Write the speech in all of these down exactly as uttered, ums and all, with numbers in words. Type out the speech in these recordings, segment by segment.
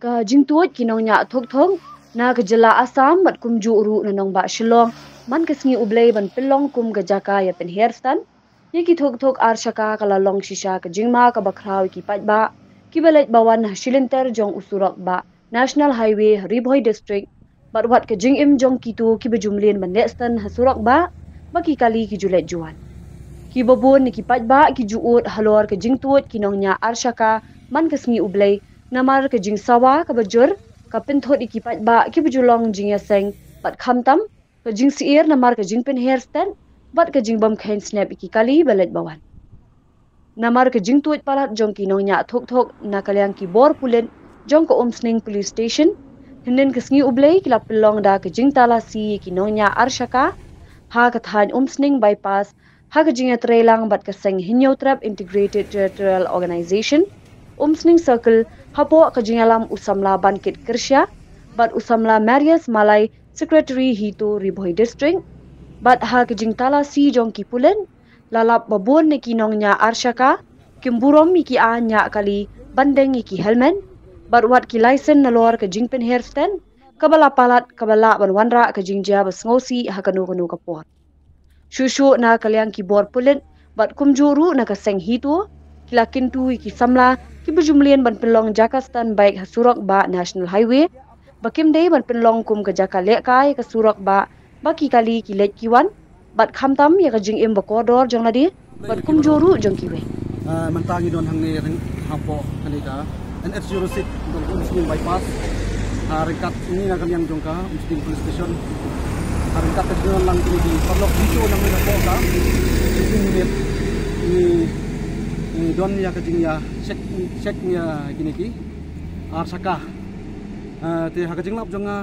Ka jingtuid ki nongñiah thuk thuk na ka jylla Assam bad kumjuh ruh na nongbah Shillong man ka sngi U Blei ban pynlong kum ka jaka ïa pynher stand ïa ki thuk thuk ar shaka ka la long shisha ka jingma kaba khraw ïa ki paidbah kiba leit ba wan ha shilynter jong u surok bah National Highway Ri Bhoi District bad wat ka jingim jong kito kiba ju mlien ban leh stand ha surok bah ba ki kali ki ju leit ju wan. Kiba bun na ki paidbah ki ju ud halor ka jingtuid ki nongñiah ar shaka man ka sngi U Blei namar ka jingsawa kaba jur ka pynthut ïa ki paidbah kiba ju long jingïaseng bad khamtam ka jingsyier namar ka jingpynher stand bad ka jingbym kheiñ snep ïa ki kali ba leit ba wan. Namar ka jingtuid palat jong ki nongñiah thuk thuk na ka liang ki bor pulit jong ka Umsning Police Station, hynnin ka sngi U Blei ki la pynlong da ka jingtalasi ïa ki nongñiah ar shaka ha ka thaiñ Umsning Bypass ha ka jingïatreilang bad ka seng Hynñiewtrep Integrated Territorial Organization, Umsning Circle, hapoh ka jingïalam u samla Bankit Kyrshia bad u samla Marius Malai, Secretary HITO Ri Bhoi District. Bad ha ka jingtalasi jong ki pulit la lap ba bun na ki nongñiah ar shaka kim burom ïa ki aiñ ñiah kali ban deng ïa ki helmet bad wat ki laisen nalor ka jingpynher stand kaba la palat kaba lah ban wanrah ka jingjia ba sngewsih ha kano kano ka por. Shuh shuh na ka liang ki bor pulit bad kumjuh ruh na ka seng HITO ki la kyntu ïa ki samla kiba ju mlien ban pynlong jaka stand bike ha surok bah National Highway ba kim dei ban pynlong kum ka jaka lehkai ka surok bah ba ki kali ki leit ki wan bad khamtam ïa ka jingim ba kordor jong lade bad kumjuh ruh jong kiwei. Ah, mynta ngi don hangne ryngkat hapoh kane ka N H zero six, Umsning Bypass. Ah, ryngkat ngi na ka liang jong ka Umsning Police Station. Ah, ryngkat ka jingïalang kine ki paralok HITO nangne hapoh ka Umsning Unit. Ngi, ngi don ïa ka jingïa check, check ïa kine ki ar shaka. Ah, te ha ka jinglap jong nga,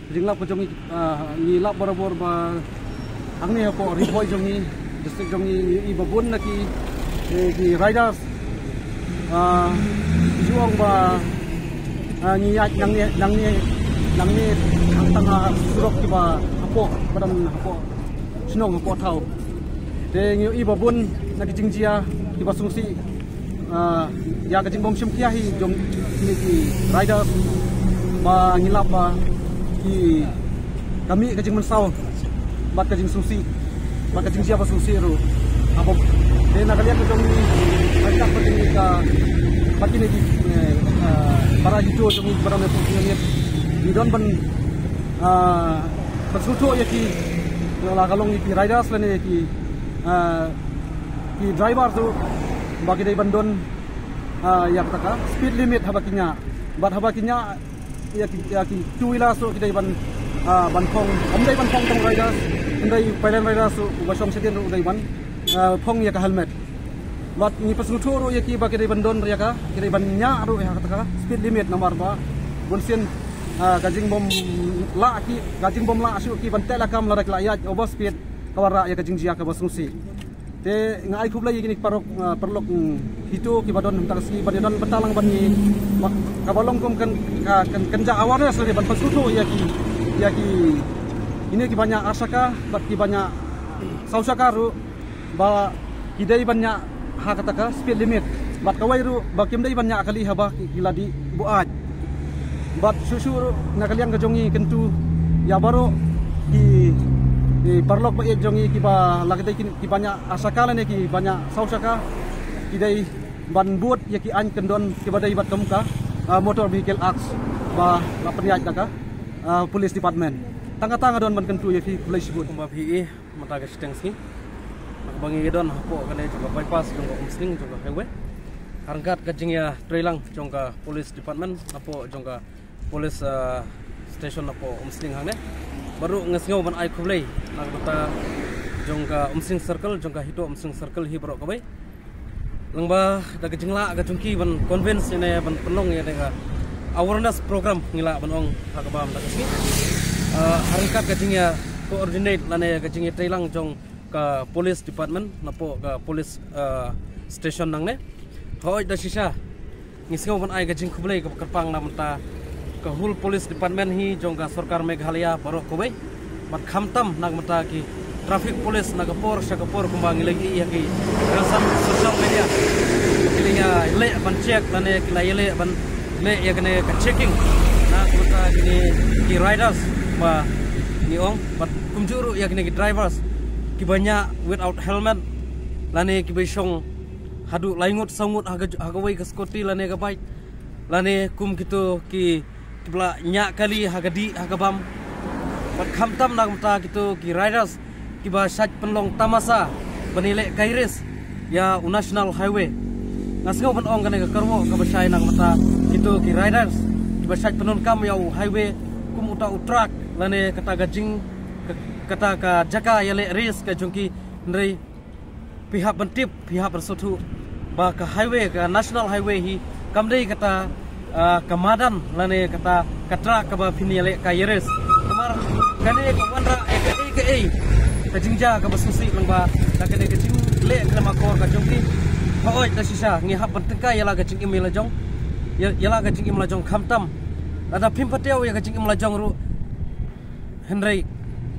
ka jinglap ka jong ngi, ah, ngi lap barabor ba hangne hapoh Ri Bhoi jong ngi, district jong ngi, i ba bun na ki, eh, ki riders, ah, ki ju ong ba, ah, ngi ïaid nangne, nangne, nangne hangtang ha surok kiba hapoh, ba don hapoh shnong hapoh thaw. Te ngi i ba bun na ki jingjia kiba sngewsih, ah, ïa ka jingbym shim khia hi jong kine ki riders ba ngi lap ba ki, ka mih ka jingmynsaw bad ka jingsngewsih bad ka jingjia ba sngewsih ruh. Haba te na ka liang ka jong ngi, ka, ka, ka, ka, ba kine ki, eh, ah, para HITO jong ngi ba don hapoh ngi, ngi don ban, ah, pynsngewthuh ïa ki, la ka long ïa ki riders lane ïa ki, ah, ki driver ruh ba ki dei ban don, ah, ïa kata ka speed limit haba ki ñiah. Bad haba ki ñiah ïa ki, ïa ki two wheeler ruh ki dei ban, ah, ban phong, ym dei ban phong tang rider, hynrei pailen rider ruh uba shong shadien ruh u dei ban, ah, phong ïa ka helmet. Bad ngi pynsngewthuh ruh ïa ki ba ki dei ban don ïa ka, ki dei ban ñiah ruh ïa kata ka speed limit namar ba bunsien, ah, ka jingbym lah ki, ka jingbym lah shuh ki ban teh lakam lada ki la ïaid over speed ka wanrah ïa ka jingjia kaba sngewsih. Te nga ai khublei ïa kine ki paralok, ah, paralok, mm, HITO kiba don mynta ka sngi ban ïadon bynta lang bad ngi, ma-, kaba long kum kan, ka, kan, kan ja awareness lane ban pynsngewthuh ïa ki, ïa ki, kine kiba ñiah ar shaka bad kiba ñiah saw shaka ruh ba ki dei ban ñiah ha kata ka speed limit bad kawei ruh ba kim dei ban ñiah kali haba ki, ki la dih buaid. Bad shuh shuh ruh na ka liang ka jong ngi kyntu ïa baroh ki, ki paralok ba ïeit jong ngi kiba la ki dei ki, kiba ñiah ar shaka lane kiba ñiah saw shaka, ki dei ban bud ïa ki aiñ kyndon kiba dei bad kum ka, ah, Motor Vehicle Act ba la pynïaid da ka, ah, Police Department. Tang kata nga don ban kyntu ïa phi, khublei shibun. Kumba phi i mynta ka shiteng sngi, haba ngi don hapoh kane jong ka bypass jong ka Umsning jong ka highway, ha ryngkat ka jingïatreilang jong ka Police Department hapoh jong ka Police, ah, Station hapoh Umsning hangne. Baroh nga sngew ban ai khublei na ka bynta jong ka Umsning Circle, jong ka HITO Umsning Circle hi baroh kawei. Lyngba da ka jinglah ka jong ki ban convince ïa ne ban pynlong ïa ne ka awareness program ngi lah ban ong ha kaba mynta ka sngi. Ah, ha ryngkat ka jingïa coordinate lane ka jingïatreilang jong ka police department napoh ka police, ah, station nangne. Hooid da shisha ngi sngew ban ai ka jingkhublei kaba kyrpang na ka bynta ka whole police department hi jong ka sorkar Meghalaya baroh kawei. Bad khamtam na ka bynta ki Traffic police na ka por sha ka por kumba ngi la ïohi ïa ki rynsan social media. Ki la ïaleh ban check lane ki la ïaleh ban leh ïa kane ka checking na ka bynta kine ki riders ba ngi ong, bad kumjuh ruh ïa kine ki drivers kiba ñiah without helmet lane kiba shong haduh lai ngut saw ngut ha ka, ha kawei ka scooty lane ka bike, lane kum kito ki, kiba la ñiah kali ha ka dih ha ka bam. Bad khamtam na ka bynta kito ki riders kiba shait pynlong tamasa ban ïalehkai race ïa u national highway. Nga sngew ban ong kane ka kyrwoh kaba shai na ka bynta kito ki riders kiba shait pyndonkam ïa u highway kum uta u track lane kata ka jing, ka, kata ka jaka ïaleh race ka jong ki. Hynrei phi hap ban tip, phi hap ban sngewthuh ba ka highway, ka national highway hi kam dei kata, ah, ka madan lane kata ka track kaba phin ïalehkai ïa race. Namar kane ka wanrah ïa kaei kaei ka jingjia kaba sngewsih lyngba da kane ka jingleh khlem akor ka jong ki. Hooid, da shisha ngi hap ban tyngkai ïa la ka jingim ïa la jong, ïa, ïa la ka jingim la jong khamtam lada phim pat ïoh ïa ka jingim la jong ruh. Hynrei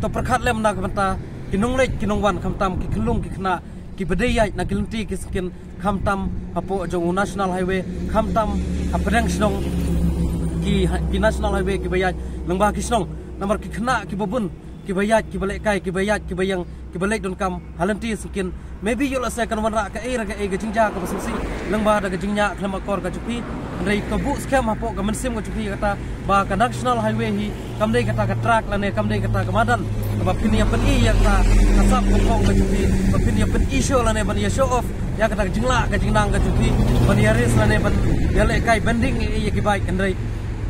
to pyrkhat lem na ka bynta ki nongleit ki nongwan, khamtam ki khyllung ki khynnah kiba dei ïaid na ki lynti ki syngkien, khamtam hapoh jong u national highway, khamtam hapdeng shnong ki, ki national highway kiba ïaid lyngba ki shnong. Namar ki khynnah kiba bun kiba ïaid kiba lehkai, kiba ïaid kiba ïeng, kiba leit donkam ha lynti syngkien. Maybe ïoh lehse kan wanrah kaei re kaei ka jingjia kaba sngewsih lyngba da ka jingñiah khlem akor ka jong phi. Hynrei to buh skhem hapoh ka mynsiem ka jong phi ïa kata ba ka national highway hi kam dei kata ka track lane kam dei kata ka madan kaba phin ïa pyni ïa kata ka sap ka phong ka jong phi, ba phin ïa pyni show lane ban ïa show off ïa kata ka jinglah ka jingnang ka jong phi ban ïa race lane ban ïalehkai bending ïa, ïa ki bike. Hynrei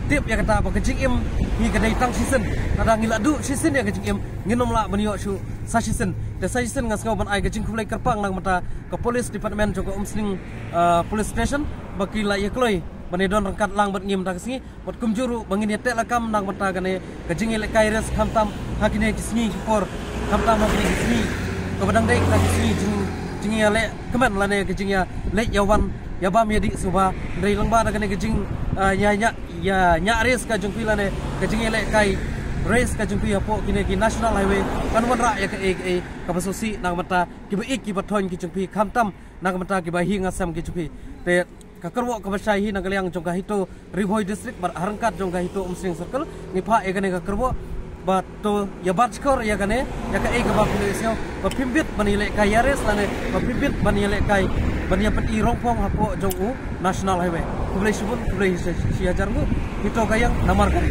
tip ïa kata ba ka jingim hi ka dei tang shisien. Lada ngi la duh shisien ïa ka jingim, ngin ym lah ban ïoh shuh sa shisien. Te sa shisien nga sngew ban ai ka jingkhublei kyrpang na ka bynta ka police department jong ka Umsning, ah, police station ba ki la ïa kloi ban ïa don ryngkat lang bad ngi mynta ka sngi. Bad kumjuh ruh ba ngin ïa teh lakam na ka bynta kane ka jingïalehkai race khamtam ha kine ki sngi ki por, khamtam ha kine ki sngi kaba dang dei kata ki sngi jing, jingïaleh kmen lane ka jingïa leit ïa wan ïa bam ïa dih suba. Hynrei lyngba da kane ka jing, ah, ïa, ïa, ïa ñiah race ka jong phi lane ka jingïalehkai race ka jong phi hapoh kine ki national highway kan wanrah ïa kaei kaei kaba sngewsih na ka bynta kiba ïeit kiba thoiñ ki jong phi, khamtam na ka bynta kiba hi nga sem ki jong phi. Te ka kyrwoh kaba shai hi na ka liang jong ka HITO Ri Bhoi District bad ha ryngkat jong ka HITO Umsning Circle ngi phah ïa kane ka kyrwoh ba to ïa bat shkor ïa kane, ïa kaei kaba phi la ïohsngew, ba phim bit ban ïalehkai ïa race lane ba phim bit ban ïalehkai ban ïa pyni rongphong hapoh jong u national highway. Khublei shibun, khublei shi, shi hajar nguh. HITO ka ïeng, namar ka ri.